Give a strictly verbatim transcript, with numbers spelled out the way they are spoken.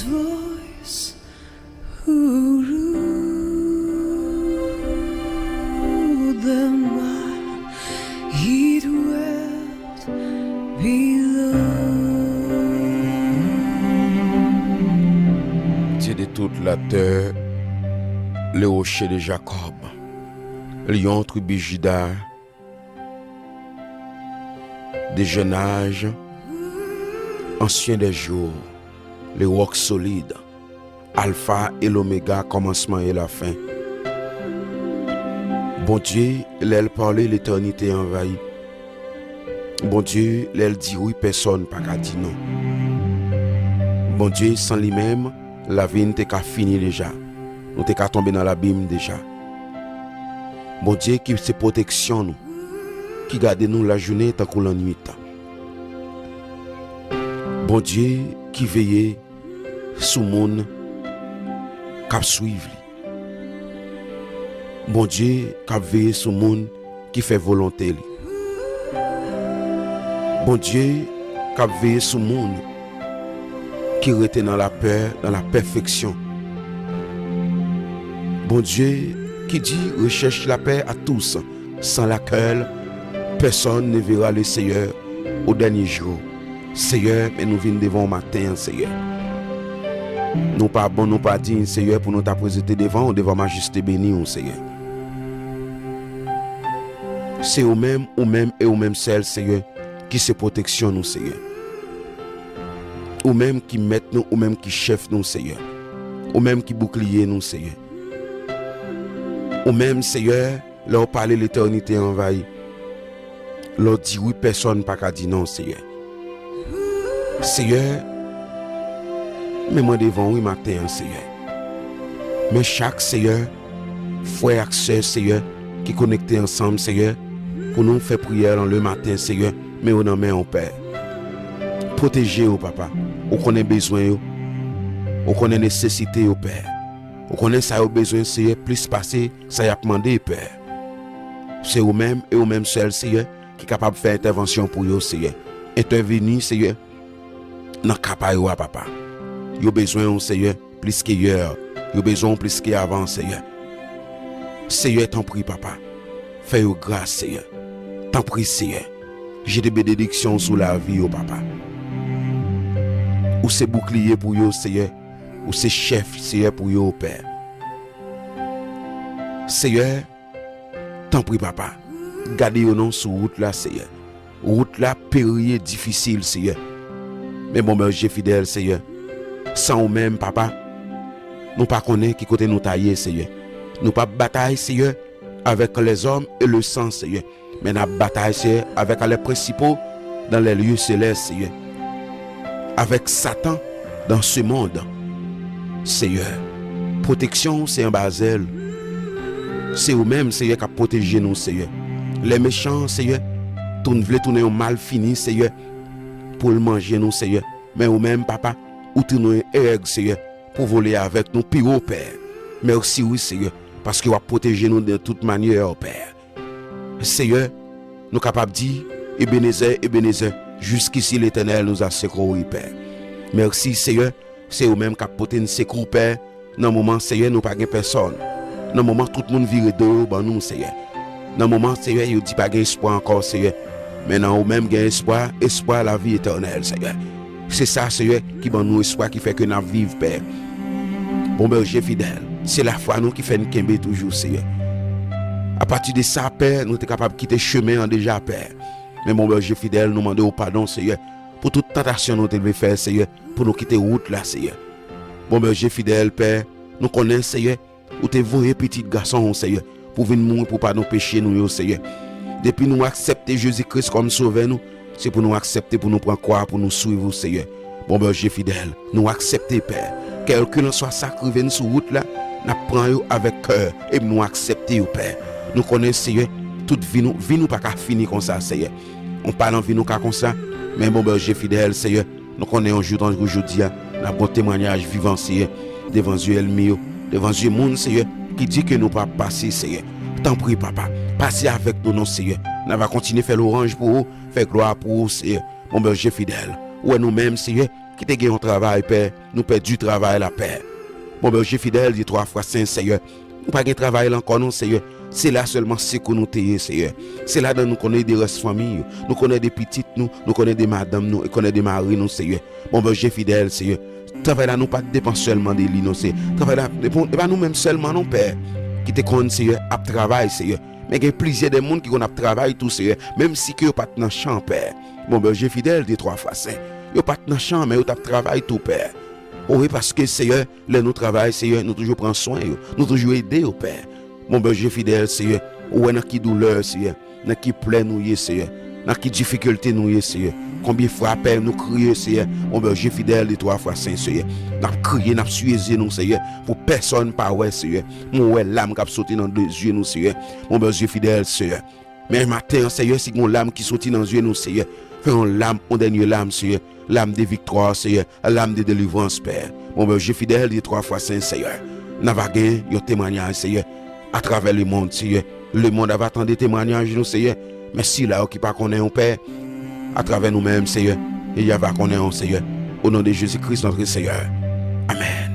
Voice, who ruled them while it went below. Dieu de toute la terre, le rocher de Jacob, lion tribu Juda, de jeune âge, ancien des jours, le roc solide, Alpha et l'Oméga, kòmansman e lafen. Bondye, lè l pale, letènite anvayi. Bondye, lè l di wi, pèsòn pa ka di non. Bondye, san li menm, lavi n te ka fini deja. Nou te ka tonbe nan labim deja. Bondye ki se pwoteksyon nou, ki gade nou lajounen tankou lannwit. Bondye ki veye sou moun k ap swiv li. Bondye k ap veye sou moun ki fè volonte li. Bondye k ap veye sou moun ki rete nan lapè, dans la perfection. Bondye ki di, recherche la paix à tous, sans laquelle personne ne verra le Seigneur au dernier jour. Seyè, men nou vin devan w maten an, Seyè. Nou pa bon, nou pa diy, Seyè, pou nou ta prezante devan w, devan majeste beni w, Seyè. Se ou menm, ou menm e ou menm sèl, Seyè, ki se pwoteksyon nou, Seyè. Ou menm ki mèt nou, ou menm ki chèf nou, Seyè. Ou menm ki boukliye nou, Seyè. Ou menm, Seyè, lè w pale, letènite anvayi. Lè w di wi, pèsòn pa ka di non, Seyè. Seyè, men mwen devan w wi maten an, Seyè. Men chak, Seyè, frè ak sè, Seyè, ki konekte ansanm, Seyè, pou nou fè priyè lan le maten, Seyè, men yo nan men w, Pè. Pwoteje yo, Papa. Ou konnen bezwen yo. Ou konnen nesesite yo, Pè. Ou konnen sa yo bezwen, Seyè, plis pase sa y ap mande, Pè. Se ou menm e ou menm sèl, Seyè, ki kapab fè entèvansyon pou yo, Seyè. Entèvini, Seyè, nan ka pa yo a, Papa. Yo bezwen w, Seyè, plis ke yè. Yo bezwen w plis ke avan, Seyè. Seyè, tanpri, Papa. Fè yo gras, Seyè. Tanpri, Seyè. Jete benediksyon w sou lavi yo, Papa. Ou se boukliye pou yo, Seyè. Ou se chèf, Seyè, pou yo, Pè. Seyè, tanpri, Papa, gade yo non sou wout la, Seyè. Wout la peri e difisil, Seyè. Men bon, Bondye fidèl, Seyè. San ou menm, Papa, nou pa konnen ki kote nou ta ye, Seyè. Nou p ap batay, Seyè, avèk lèzòm e le san, Seyè. Men n ap batay, Seyè, avèk les principaux dans les lieux célestes, Seyè. Avèk Satan dans ce monde, Seyè. Pwoteksyon w se anba zèl. Se ou menm, Seyè, k ap pwoteje nou, Seyè. Lè mechan an, Seyè, toun vle tounen yon malfini, Seyè, pou l manje nou, Seyè. Men ou menm, Papa, ou tounen yon èg, Seyè, pou vole avèk nou pi wo, Pè. Mèsi, wi, Seyè, paske w ap pwoteje nou de tout manyè, Pè. Seyè, nou kapab di, Ebenezè, Ebenezè, jusqu'ici l'Éternel nous a secourus, Pè. Mèsi, Seyè, se ou menm k ap pote n sekou, Pè. Nan moman, Seyè, nou pa gen pèsòn. Nan moman, tout moun vire do yo ban nou, Seyè. Nan moman, Seyè, yo di pa gen espwa ankò, Seyè. Men nan ou menm gen espwa, espwa lavi etènèl, Seyè. Se sa, Seyè, ki ban nou espwa ki fè ke n ap viv, Pè. Bon Bèje fidèl, se lafwa nou ki fè n kenbe toujou, Seyè. Apati de sa, Pè, nou te kapab kite chemen an deja, Pè. Men bon Bèje fidèl, nou mande w padon, Seyè, pou tout tantasyon nou te vle fè, Seyè, pou nou kite wout la, Seyè. Bon Bèje fidèl, Pè, nou konnen, Seyè, ou te voye pitit gason w, Seyè, pou vin mouri pou padon peche nou yo, Seyè. Depi nou aksepte Jezi Kris kòm Sovè nou, se pou nou aksepte pou nou pran kwa pou nou swiv ou, Seyè. Bon Bèje fidèl, nou aksepte, Pè. Kèlkelanswa sa k rive n sou wout la, n ap pran yo avèk kè, epi nou aksepte yo, Pè. Nou konnen, Seyè, tout vi nou, vi nou pa ka fini konsa, Seyè. On pa nan vi nou ka konsa, men bon Bèje fidèl, Seyè, nou konnen yon jou tankou jodi a, n ap gon temwayaj vivan, Seyè, devan zye ènmi yo, devan zye moun, Seyè, ki di ke nou p ap pase, Seyè. Tanpri, Papa, pase avèk nou non, Seyè. N a va kontinye fè lwanj pou ou, fè glwa pou ou, Seyè. Bon Bèje fidèl, ou wè nou menm, Seyè, ki te gen yon travay, Pè, nou pèdi travay la, Pè. Bon, Bondye fidèl, Dye twa fwa sen, Seyè. Nou pa gen travay la ankò, non, Seyè. Se la sèlman sekou nou te ye, Seyè. Se ladan nou konn ede rès fanmi yo. Nou konn ede pitit nou, nou konn ede madanm nou, e konn ede mari nou, Seyè. Bon, Bondye fidèl, Seyè. Travay la, nou pa depann sèlman de li, non, Seyè. Travay la, e pa, e pa nou menm sèlman, non, Pè, ki te konn, Seyè, ap travay, Seyè. Men gen plizyè de moun ki konn ap travay tou, Seyè, menm si ke yo pa t nan chan, Pè. Bon, Bondye fidèl, Dye twa fwa sen. Yo pa t nan chan, men yo t ap travay tou, Pè. O wi, paske, Seyè, lè nou travay, Seyè, nou toujou pran swen yo. Nou toujou ede yo, Pè. Bon, Bondye fidèl, Seyè, ou wè nan ki doulè, Seyè, nan ki plè nou ye, Seyè, nan ki difikilte nou ye, Seyè. Konbyen fwa, Pè, nou kriye, Seyè, bon, Bondye fidèl, Dye twa fwa sen, Seyè. N ap kriye, n ap siye zye nou, Seyè, pou pèsòn pa wè, Seyè. Men w wè lam k ap soti nan de zye nou, Seyè. Bon, Bondye fidèl, Seyè. Men maten an, Seyè, si gen yon lam ki soti nan zye nou, Seyè, fè yon lam, yon dènye lam, Seyè. Lam de viktwa, Seyè. Lam de delivrans, Pè. Bon, Bondye fidèl, Dye twa fwa sen, Seyè. N a va gen yon temwanyaj, Seyè, atravè lemonn, Seyè. Lemonn a va tande temwanyaj nou, Seyè. Men sila yo ki pa konnen w, Pè, atravè nou menm, Seyè, e y a va konnen w, Seyè. O non de Jezi Kris, notre Seyè. Amèn.